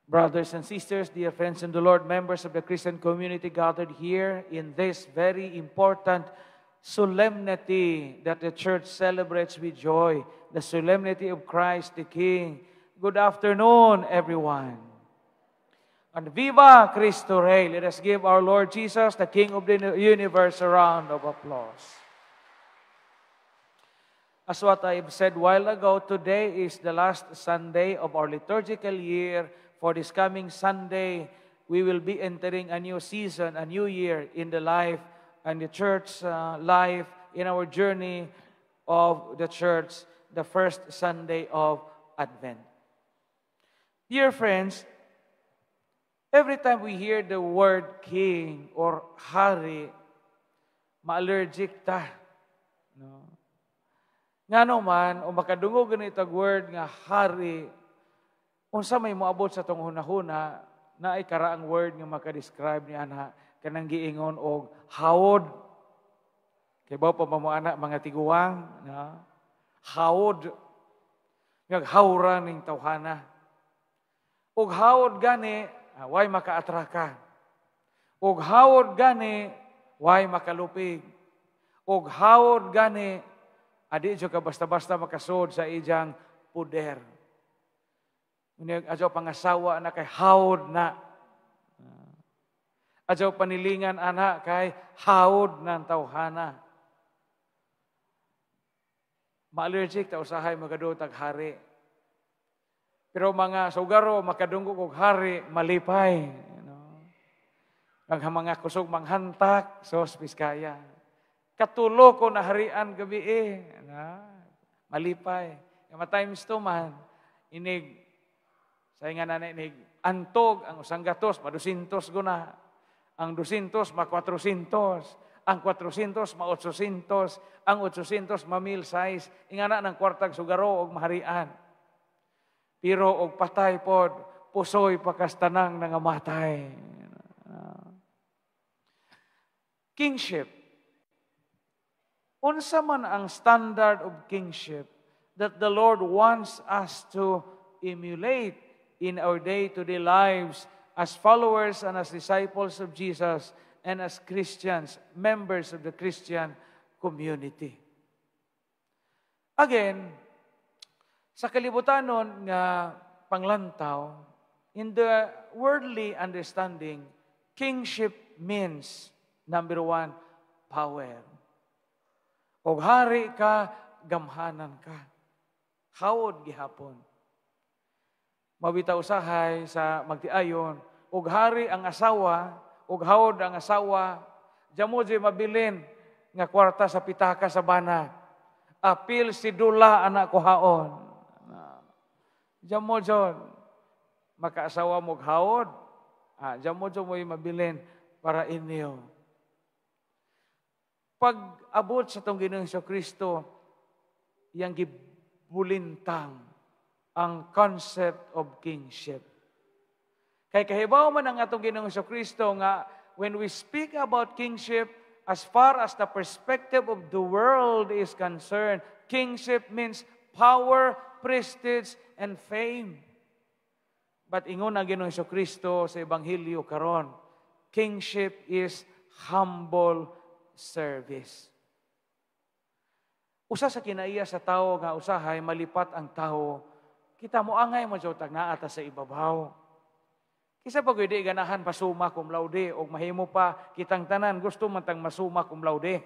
Brothers and sisters, dear friends in the Lord, members of the Christian community gathered here in this very important solemnity that the church celebrates with joy, the solemnity of Christ the King. Good afternoon, everyone. And viva Cristo Rey! Let us give our Lord Jesus, the King of the universe, a round of applause. As what I have said while ago, today is the last Sunday of our liturgical year. For this coming Sunday, we will be entering a new season, a new year in the life and the church life, in our journey of the church, the first Sunday of Advent. Dear friends, every time we hear the word "king" or "hari," ma-allergic ta. No? Ngano man, o makadungog ganito word nga "hari," unsa may moabot sa atong hunahuna, naay karaang word nga maka-describe ni ana, kanang giingon og hawod. Kay ba pa mo ana, mga tiguang, no? Hawod. Ngaghawra ning tawhana. Ug hawod gani, way makaatraka. Ug hawod gani, way makalupig. Ug hawod gani, adi jud ka basta-basta makasud sa iyang puder. Unya adyaw pangasawa na kay hawod na. Adyaw panilingan ana kay hawod ng tawhana. Ma-allergic ta usahay makadungog tag hari. Pero mga sugaro makadungog og hari, malipay. You know? Ang mga kusog manghantak, sos Biskaya. Katulo ko naharian gabi eh. Na, malipay. Nga times two man, inig, sa nga na inig, antog, ang usang gatos, madusintos guna. Ang 200, ma-400. Ang 400, ma-800. Ang 800, ma-mil size. Ingana ng kwartag sugaro og maharian. Pero og patay pod, pusoy pakastanang nangamatay. Kingship. Unsa man ang standard of kingship that the Lord wants us to emulate in our day-to-day lives as followers and as disciples of Jesus and as Christians, members of the Christian community? Again, sa kalibutanon nga panglantaw, in the worldly understanding, kingship means, number one, power. Og hari ka, gamhanan ka. Hawod gihapon. Mabitaw usahay sa magtiayon, og hari ang asawa, og hawod ang asawa, dya mo di mabilin nga kwarta sa pitaka sa bana. Apil si dula anak kuhaon. Diyan mo dyan, makaasawa mo hawod, diyan mo dyan mo'y mabilin para inyo. Pag abot sa atong Ginoong Kristo, yang gibulintang ang concept of kingship. Kay kahibaw man ang atong Ginoong Kristo nga when we speak about kingship, as far as the perspective of the world is concerned, kingship means power, prestige, and fame. But ingon ang Ginoong Kristo sa Ebanghelyo karon, kingship is humble service. Usa sa kinaiya sa tao nga usahay malipat ang tao, kita mo angay mo jud tag naa ta sa ibabaw. Kisa pa di ganahan pa summa cum laude og mahimo pa kitang tanan gusto man tang masumma cum laude.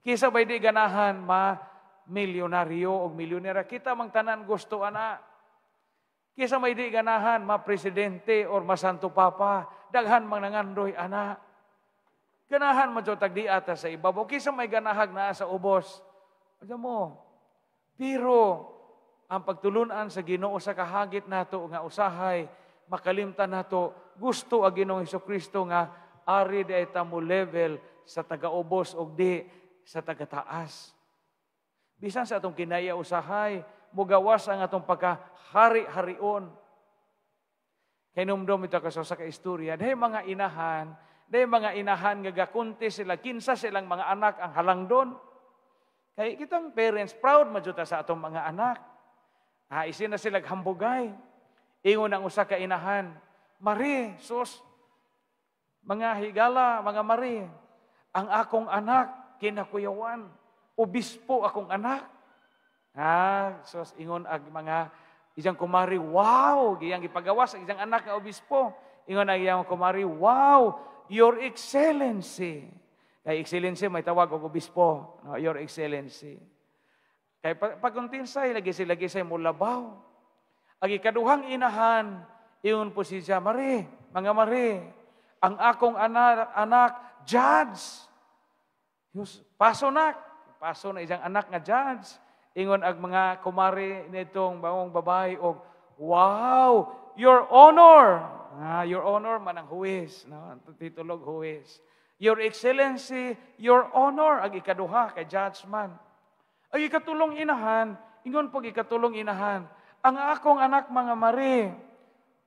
Kisa ba di ganahan ma milyonaryo og milyonera, kita mang tanan gusto ana. Kisa may di ganahan ma presidente or ma Santo Papa, daghan mang nangandoy ana. Ganahan man jud tag di ata sa ibabaw. Kisa may ganahag naa sa ubos. Alam mo, pero ang pagtulunan sa Ginoo sa kahagit nato nga usahay makalimtan nato, gusto ang Ginoong Kristo nga ari di ay ta mo level sa tagaubos og di sa tagataas. Bisan sa atong kinaya usahay, mugawas ang atong pagkahari-harion. Kay numdum ito ka sa kaistorya, dahil mga inahan nga gakunti sila, kinsa silang mga anak ang halangdon. Kay kitang parents, proud man jud ta sa atong mga anak. Ah, isin na sila hambugay. Ingon ang usa ka inahan, "Mari, sus, mga higala, mga mari, ang akong anak kinakuyawan, obispo akong anak." Ha, sus, ingon ag mga iyang kumari, "Wow," giyang gipagawas ang iyang anak nga obispo. Ingon ang iyang kumari, "Wow, Your Excellency." Kay Excellency may tawag og obispo, no, Your Excellency. Kay pag-untinsay, lagi sila lagi say mulabaw. Ang ikaduhang inahan, ingon po siya, "Mari, mga mari, ang akong anak, judge. Diyos, paso na." Paso na isang anak nga judge. Ingon ang mga kumari nitong bangong babae og, "Wow, Your Honor." Ah, Your Honor man ang huwes, no? Titulog huwes. Your Excellency, Your Honor, ang ikaduha kay judge man. Ang ikatulong inahan, ingon pag ikatulong inahan, "Ang akong anak, mga mari,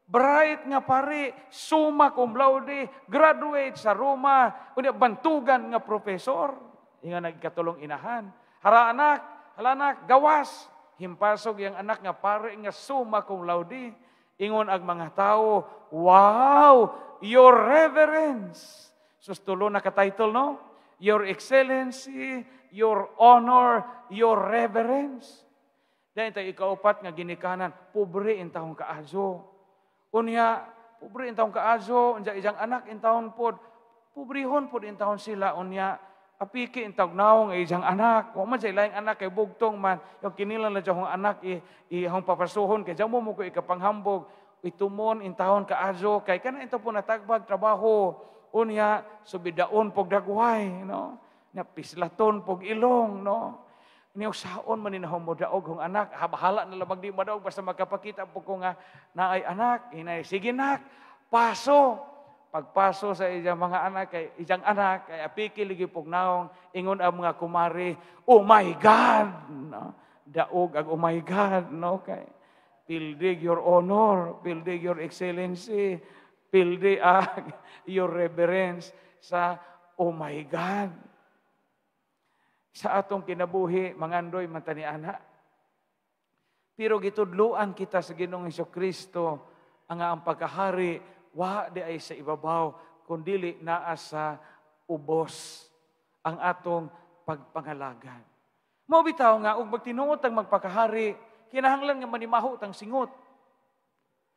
bright nga pari, summa cum laude, graduate sa Roma, unya bantugan nga profesor." Ingon ang ikatulong inahan. "Hara anak, hala anak, gawas." Himpasog yang anak nga pari nga summa cum laude. Ingon ang mga tao, "Wow, Your Reverence." Sus, tulo na ka-title, no? Your Excellency, Your Honor, Your Reverence. Dahil tayo ikaupat nga ginikanan, pobre intawon kaazo. Unya, pobre intawon kaazo, unya iyang anak intawon pod, pobrehon pod intawon sila, unya, apiki intawon naong iyang anak. Wa man siya laing anak kay bugtong man, yung kinilan na diyang anak, ihong papasuhon, kay mo mo ko ikapanghambog, itumon intawon kaazo, kay kana ito po natagbag trabaho, unya, subidaon pog dagway, no? Na pislaton pog ilong, no? Niyo saon man ni mo daog hong anak, ha, bahala na lamang di madaog basta magkapakita po ko nga naay anak, inay sige nak, paso. Pagpaso sa iyang mga anak kay iyang anak kay apiki ligi pog naong, ingon ang mga kumari, "Oh my God," no? Daog ang "Oh my God," no, kay pildig Your Honor, pildig Your Excellency, pildi ang Your Reverence sa "Oh my God." Sa atong kinabuhi, mangandoy man tani ana. Pero gitudluan kita sa Ginoong Kristo ang pagkahari wa di ay sa ibabaw kundili naa sa ubos ang atong pagpangalagad. Mao bitaw nga og magtinuod tang magpakahari, kinahanglan nga manimaho tang singot.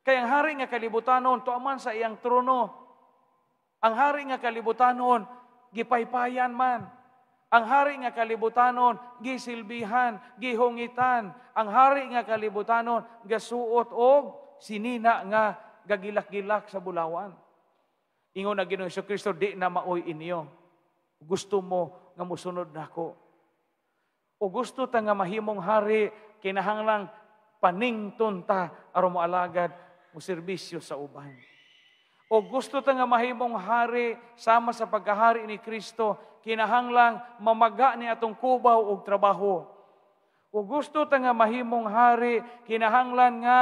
Kay ang hari nga kalibutanon tuaman sa iyang trono. Ang hari nga kalibutanon gipaypayan man. Ang hari nga kalibutanon gisilbihan, gihungitan. Ang hari nga kalibutanon gasuot og sinina nga gagilak-gilak sa bulawan. Ingon na Ginoong Kristo, di na maoy inyo. Gusto mo nga musunod nako. O gusto ta nga mahimong hari, kinahanglang panington ta aron moalagad, mo serbisyo sa uban. O gusto ta nga mahimong hari sama sa pagkahari ni Kristo, kinahanglang mamaga ni atong kubaw og trabaho. O gusto ta nga mahimong hari, kinahanglan nga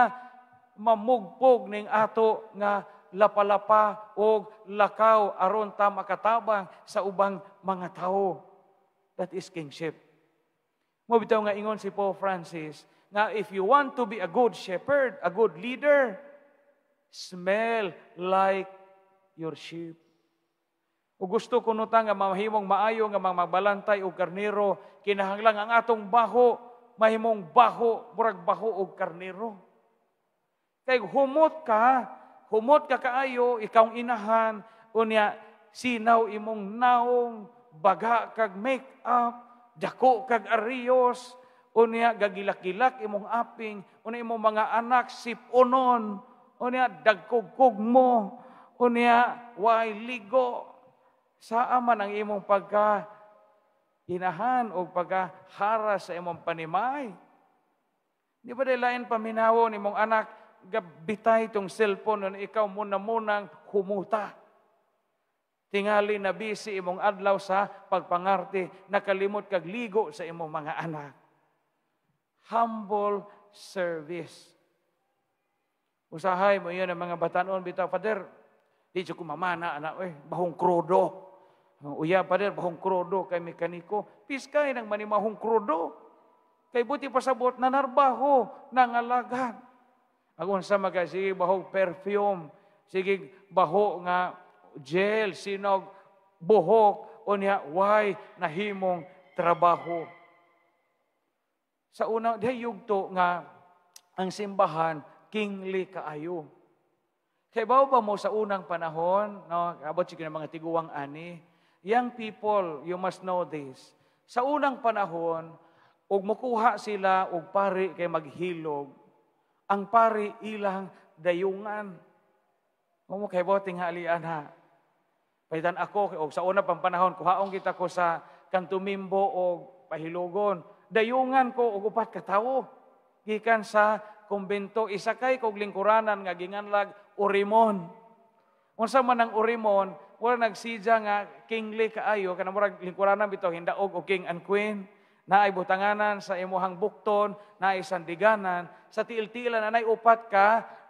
mamugpog ning ato nga lapalapa og lakaw aron ta makatabang sa ubang mga tawo. That is kingship. Mo bitaw nga ingon si Pope Francis nga if you want to be a good shepherd, a good leader, smell like your sheep. O gusto kuno ta nga mahimong maayo nga mga magbalantay og karnero, kinahanglan ang atong baho mahimong baho, murag baho og karnero. Kay humot ka kaayo, ikaw ang inahan, unya sinaw imong naong, baga kag make-up, dako kag ariyos, unya gagilak-gilak imong aping, unya imong mga anak sipunon, unya dagkugkog mo, unya way ligo. Saa man ang imong pagka inahan o pagkahara sa imong panimay? Di ba lain paminawon imong anak gabitay tong cellphone na ikaw muna-munang humuta? Tingali na busy imong adlaw sa pagpangarte, nakalimot kag ligo sa imong mga anak. Humble service. Usahay mo yun ang mga batanon, bitaw, "Father, di siya kumamana, anak, eh, bahong krudo. Uya, Father, bahong krudo kay mekaniko." Piskay ng manimahong krudo. Kay buti pasabot, nanarbaho, nangalagad. Magunsa maga sige bahog perfume, sige baho nga gel, sinog buhok, unya why nahimong trabaho. Sa una, dihay yugto nga ang simbahan kingly kaayo. Kay bawo ba mo sa unang panahon, no, abot sige ng mga tiguang ani, young people, you must know this. Sa unang panahon, ug mukuha sila og pari kay maghilog, ang pari ilang dayungan. Mo kay boting halian ha. Paitan ako og sa una pang panahon kuhaon kita ko sa Kantumimbo og pahilogon. Dayungan ko og upat ka tawo gikan sa kumbento, isakay kog lingkuranan nga ginganlag Urimon. Unsa man ang Urimon, wala nagsidya nga kingly kaayo kana murag lingkuranan bitaw hindaog og king and queen. Naay butanganan sa imuhang bukton, naay sandiganan, sa tiil-tiilan anay upat ka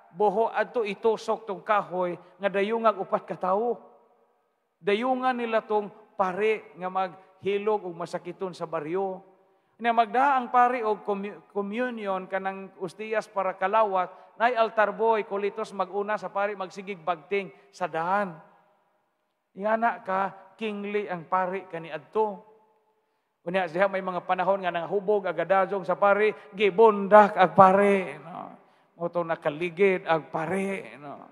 buho adto itusok tong kahoy nga dayungag upat ka tawo. Dayungan nila tong pare nga maghilog og masakiton sa baryo. Nya magdaa ang pari og communion kanang ustiyas para kalawat, nay altar boy kulitos maguna sa pari magsigig bagting sa daan. Ingana ka kingly ang pari kaniadto. Unya diha may mga panahon nga nangahubog agadajong sa pari, gibundak ang pari, no. Mao to nakaligid ang pari, no.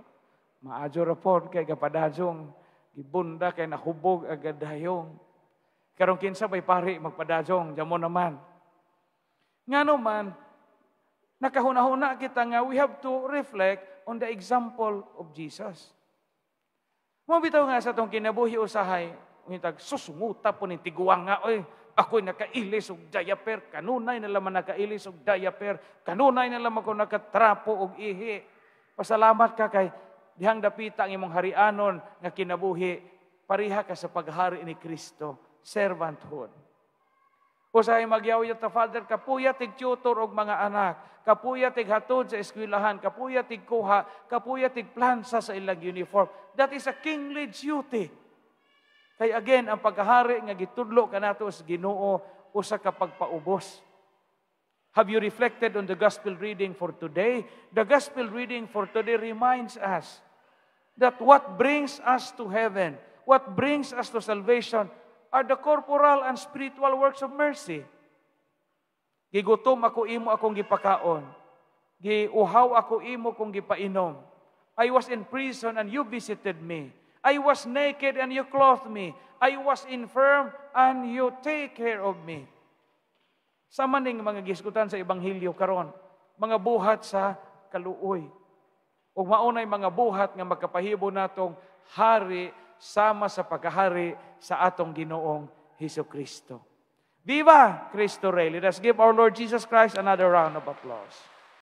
Maadyo ra pod kay gapadajong, gibundak kay nahubog agad dayong. Karon kinsa bay pari magpadajong, jamo naman. Ngano man, nakahuna-huna kita nga we have to reflect on the example of Jesus. Mo bitaw nga sa atong kinabuhi usahay, ngitag susunguta po ni tiguang nga, oy, ako'y nakailis og diaper, kanunay na laman nakailis og diaper, kanunay na laman ko nakatrapo og ihi. Pasalamat ka kay dihang dapita ang imong harianon nga kinabuhi, pareha ka sa paghari ni Kristo, servanthood. Usahay magyaw ta, Father, kapuya tig tutor og mga anak, kapuya tig hatod sa eskwelahan, kapuya tig kuha, kapuya tig plansa sa ilang uniform. That is a kingly duty. Kay again, ang pagkahari nga gitudlo kanato sa Ginoo usa ka pagpaubos. Have you reflected on the gospel reading for today? The gospel reading for today reminds us that what brings us to heaven, what brings us to salvation, are the corporal and spiritual works of mercy. Gigutom ako, imo akong gipakaon. Giuhaw ako, imo kong gipainom. I was in prison and you visited me. I was naked and you clothed me. I was infirm and you take care of me. Sa maning mga gisgutan sa ebanghelyo karon, mga buhat sa kaluoy. Ug maunay mga buhat nga magkapahibo natong hari sama sa pagkahari sa atong Ginoong Hesus Kristo. Viva Cristo Rey! Let us give our Lord Jesus Christ another round of applause.